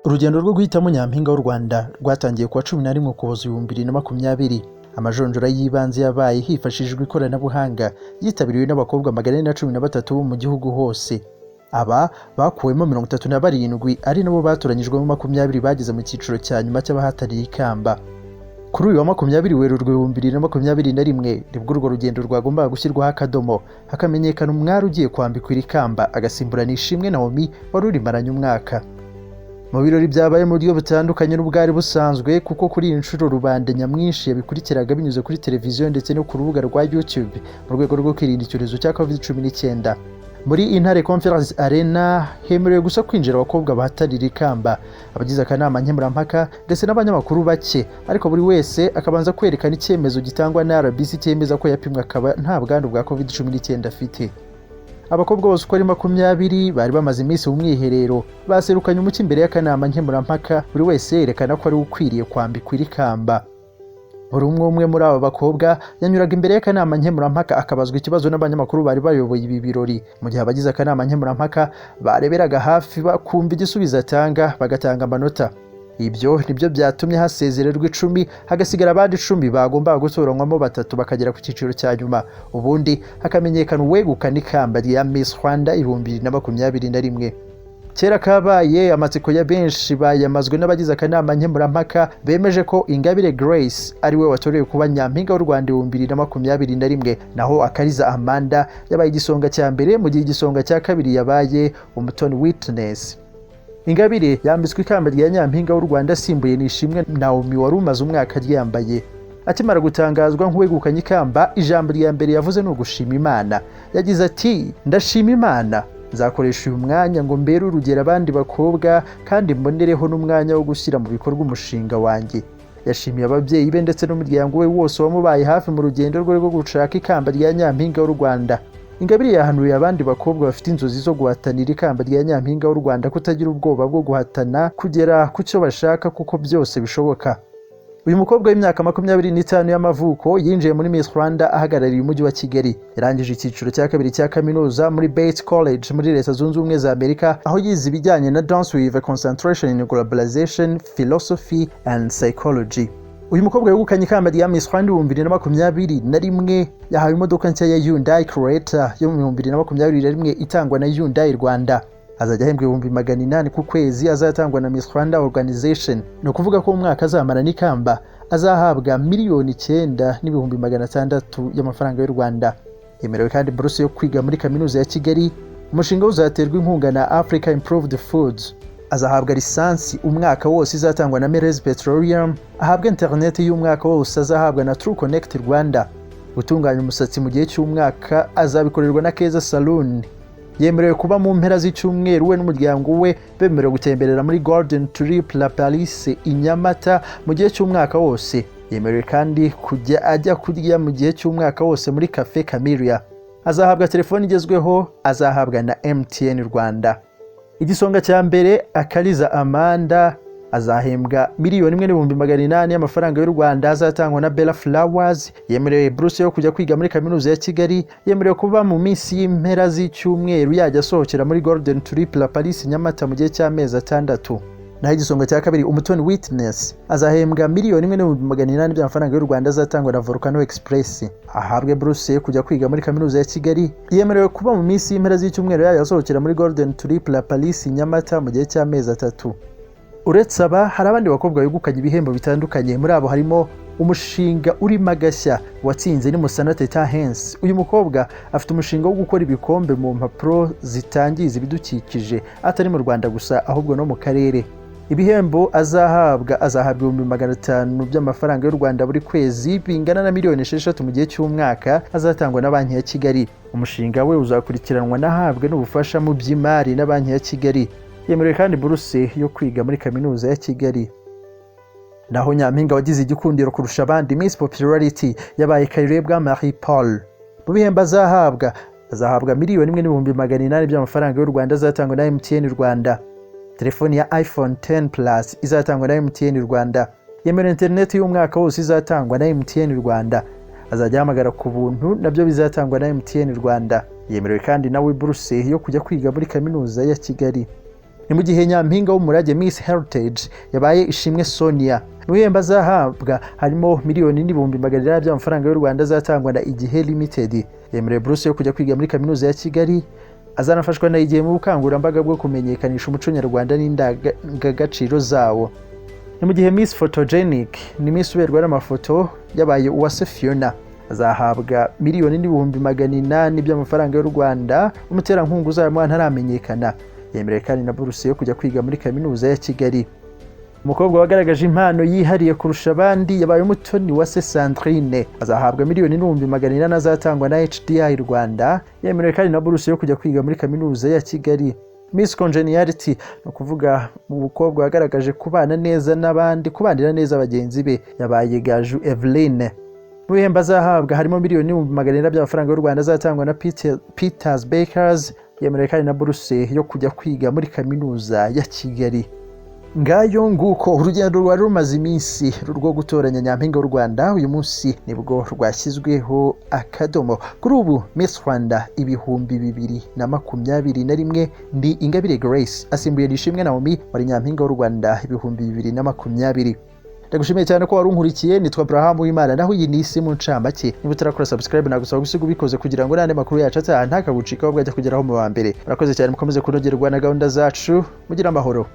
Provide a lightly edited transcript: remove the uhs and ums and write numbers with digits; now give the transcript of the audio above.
Urugendo rwo guhitamo Nyampinga w'u Rwanda rwatangiye kuwa 11 Ukuboza 2020. Amajonjora y'ibanze yabaye hifashishijwe ikoranabuhanga, yitabiriwe n'abakobwa 413 bo mu gihugu hose. Aba bakuwemo 37, ari nabo batoranyijwemo 20 bageze mu cyiciro cya nyuma cy'abahataniye ikamba. Kuri uyu wa 20 Werurwe 2021 nibwo urwo rugendo rwagombaga gushyirwaho akadomo, hakamenyekana umwari ugiye kwambikwa iri kamba agasimburana Ishimwe Naomi wari urimaranye umwaka. Mu birori byabaye mu buryo butandukanye n'ubwari busanzwe, kuko kuri iyi nshuro rubanda nyamwinshi yabikurikiraga binyuze kuri televiziyo ndetse no ku rubuga rwa YouTube mu rwego rwo kwirinda icyorezo cya Covid-19. Muri Intare Conference Arena hemerewe gusa kwinjira abakobwa bahatanira ikamba, abagize akanama nkemurampaka ndetse n'abanyamakuru bake, ariko buri wese akabanza kwerekana icyemezo gitangwa na RBC cyemeza ko yapimwe akaba nta bwandu bwa Covid-19 afite. Abakobwa bose uko ari 20 bari bamaze iminsi mu mwiherero, baserukanye umucyo imbere y'akanama nkemurampaka, buri wese yerekana ko ari we ukwiriye kwambikwa iri kamba. Buri umwe umwe muri aba bakobwa yanyuraga imbere y'akanama nkemurampaka akabazwa ikibazo n'abanyamakuru bari bayoboye ibi birori, mu gihe abagize akanama nkemurampaka bareberaga hafi bakumva igisubizo atanga bagatanga amanota. Ibyo nibyo byatumye hasezererwa 10, hagasigara abandi 10 bagombaga gutoranywamo batatu bakagera ku cyiciro cya nyuma, ubundi hakamenyekana uwegukana ikamba rya Miss Rwanda 2021. Kera kabaye, amatsiko ya benshi bayamazwe n'abagize akanama nkemurampaka bemeje ko Ingabire Grace ari we watorewe kuba Nyampinga w'u Rwanda 2021, naho Akariza Amanda yabaye igisonga cya mbere, mu gihe igisonga cya kabiri yabaye Umutoni Witness. Ingabire yambitswe ikamba rya Nyampinga w'u Rwanda asimbuye Nishimwe Naomi wari umaze umwaka aryambaye. Akimara gutangazwa nk'uwegukanye ikamba, ijambo rya mbere yavuze ni ugushima Imana. Yagize ati: "Ndashima Imana, nzakoresha uyu mwanya ngo mbere urugero abandi bakobwa kandi mbonereho n'umwanya wo gushyira mu bikorwa umushinga wanjye." Yashimiye ababyeyi be ndetse n'umuryango we wose wamubaye hafi mu rugendo rwe rwo gushaka ikamba rya Nyampinga w'u Rwanda. Ingabire yahanuye abandi bakobwa bafite inzozi zo guhatanira ikamba rya Nyampinga w'u Rwanda kutagira ubwoba bwo guhatana kugera ku cyo bashaka, kuko byose bishoboka. Uyu mukobwa w'imyaka 25 y'amavuko yinjiye muri Miss Rwanda ahagarariye umujyi wa Kigali. Yarangije icyiciro cya kabiri cya kaminuza muri Bates College muri Leta Zunze Ubumwe za Amerika, aho yize ibijyanye na dance with a concentration in globalization, philosophy and psychology. Uyu mukobwa wegukanye ikamba rya Miss Rwanda 2021 yahawe imodoka nshya ya Hyundai Creta yo mu 2021 itangwa na Hyundai Rwanda. Azajya ahembwa 800,000 ku kwezi azatangwa na Miss Rwanda Organization. Ni ukuvuga ko mu mwaka azamara n'ikamba azahabwa 9,600,000 y'amafaranga y'u Rwanda. Yemerewe kandi buruse yo kwiga muri Kaminuza ya Kigali. Umushinga uzaterwa inkunga na Africa Improved Foods. Azahabwa lisansi umwaka wose izatangwa na Merez Petroleum, ahabwa interineti y'umwaka wose azahabwa na True Connect Rwanda. Gutunganya umusatsi mu gihe cy'umwaka azabikorerwa na Keza Saloon. Yemerewe kuba mu mpera z'icyumweru we n'umuryango we bemerewe gutemberera muri Golden Tulip La Palisse i Nyamata mu gihe cy'umwaka wose. Yemerewe kandi kujya ajya kurya mu gihe cy'umwaka wose muri Cafe Camellia. Azahabwa telefoni igezweho azahabwa na MTN Rwanda. Igisonga cya mbere, Akariza Amanda, azahembwa 1,800,000 y'amafaranga y'u Rwanda azatangwa na Bella Flowers. Yemerewe buruse yo kujya kwiga muri Kaminuza ya Kigali. Yemerewe kuba mu minsi y'impera z'icyumweru yajya asohokera muri Golden Tulip La Palisse Nyamata mu gihe cy'amezi 6. Naho igisonga cya kabiri, Umutoni Witness, azahembwa 1,800,000 by'amafaranga y'u Rwanda azatangwa na Volcano Express, ahabwe buruse yo kujya kwiga muri Kaminuza ya Kigali. Yemerewe kuba mu minsi y'impera z'icyumweru yajya asohokera muri Golden Tulip La Palisse Nyamata mu gihe cy'amezi 3. Uretse aba, hari abandi bakobwa begukanye ibihembo bitandukanye. Muri abo harimo umushinga urimo agashya watsinze ni Musana Teta Hensi. Uyu mukobwa afite umushinga wo gukora ibikombe mu mpapuro zitangiza ibidukikije, atari mu Rwanda gusa ahubwo no mu karere. Ibihembo azahabwa: azahabwa 500,000 by'amafaranga y'u Rwanda buri kwezi, bingana na miliyoni 6 mu gihe cy'umwaka, azatangwa na Banki ya Kigali. Umushinga we uzakurikiranwa n'ahabwe n'ubufasha mu by'imari na Banki ya Kigali. Yemerewe kandi buruse yo kwiga muri Kaminuza ya Kigali. Naho nyampinga wagize igikundiro kurusha abandi, Miss Popularity, yabaye Kayirebwa Marie Paul. Mu bihembo azahabwa, azahabwa 1,800,000 by'amafaranga y'u Rwanda azatangwa na MTN Rwanda, telefoni ya iPhone 10 Plus izatangwa na MTN Rwanda, yemerewe interineti y'umwaka wose izatangwa na MTN Rwanda, azajya ahamagara ku buntu nabyo bizatangwa na MTN Rwanda. Yemerewe kandi nawe buruse yo kujya kwiga muri Kaminuza ya Kigali. Ni mu gihe Nyampinga w'Umurage, Miss Heritage, yabaye Ishimwe Sonia. Mu bihembo azahabwa harimo 1,800,000 by'amafaranga y'u Rwanda azatangwa na Igihe Limited. Yemerewe buruse yo kujya kwiga muri Kaminuza ya Kigali. Azanafashwa na Igihe mu bukangurambaga bwo kumenyekanisha umuco nyarwanda n'indangagaciro zawo. Ni mu gihe Miss Photogenic, ni Miss uberwa n'amafoto, yabaye Uwase Fiona. Azahabwa 1,800,000 by'amafaranga y'u Rwanda, umuterankunga uzayamuha ntaramenyekana. Yemerewe kandi na buruse yo kujya kwiga muri Kaminuza ya Kigali. Umukobwa wagaragaje impano yihariye kurusha abandi yabaye Umutoni wa se Sandrine. Azahabwa 1,800,000 azatangwa na HDI Rwanda. Yemerewe kandi na buruse yo kujya kwiga muri Kaminuza ya Kigali. Miss Congeniality, ni ukuvuga umukobwa wagaragaje kubana neza n'abandi, kubanira neza bagenzi be, yabaye Gaju Eveline. Mu bihembo azahabwa harimo 1,400,000 by'amafaranga y'u Rwanda azatangwa na Peters Bakers. Yemerewe kandi na buruse yo kujya kwiga muri Kaminuza ya Kigali. Ngayo nguko urugendo rwari rumaze iminsi rwo gutoranya Nyampinga w'u Rwanda. Uyu munsi nibwo rwashyizweho akadomo. Kuri ubu Miss Rwanda 2021 ni Ingabire Grace, asimbuye Nishimwe Naomi wari Nyampinga w'u Rwanda 2020. Ndagushimiye cyane ko wari unkurikiye. Nitwa Abraham Uwimana, naho iyi ni Isi mu ncamake. Niba utarakora subscribe, nagusaba gusiga ubikoze kugira ngo n'andi makuru yacu ataha ntakagucikaho, bwajya kugeraho mu wa mbere. Murakoze cyane, mukomeze kunogerwa na gahunda zacu, mugire amahoro.